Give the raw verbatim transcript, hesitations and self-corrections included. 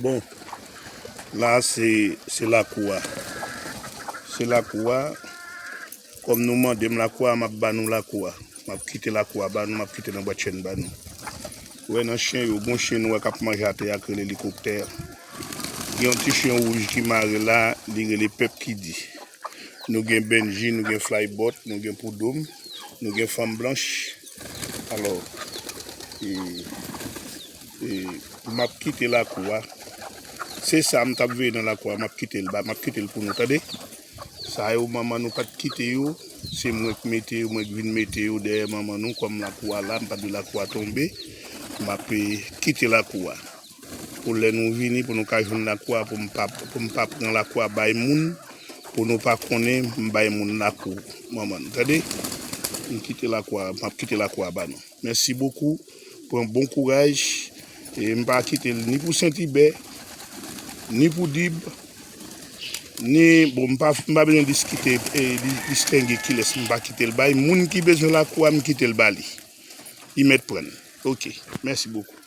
Bon, la se, se lakou a. Se lakou a. Kòm nou mande m lakou a, m ap ba nou lakou a. M ap kite lakou a ba nou, m ap kite nan bwat chèn ba nou. Ou wè nan chen yo, gon chen nou wè k ap manje atè a k rele likoptè. Gen yon ti chen wouj ki mare la, li rele Pèp Ki Di. Nou gen Benji, nou gen Flybot, nou gen Poudoum, nou gen Fanm Blanch. Alò, e, e, m ap kite lakou a. Se sa m t ap veye nan lakou a, m ap kite l ba, m ap kite l pou nou, tande. Sa yo, manman nou pa t kite yo. Se mwen k mete yo, mwen k vin mete yo dèyè manman nou kòm lakou a la, m pa t vle lakou a tonbe. M ap, e, kite lakou a. Pou lè nou vini, pou nou ka jwenn lakou a, pou m pa, pou m pa pran lakou a bay moun, pou nou pa konnen m bay moun lakou manman nou, tande? M kite lakou a, m ap kite lakou a ba nou. Mèsi bokou. Pran bon kouraj. E m pa kite l ni pou Sentibè, ni pou Dib, ni, bon, m pa, m pa bezwen diskite, e, di-, distenge kilès m pa kite l bay. Moun ki bezwen lakou a, m kite l ba li. Li mèt pran l. Oke. Mèsi bokou.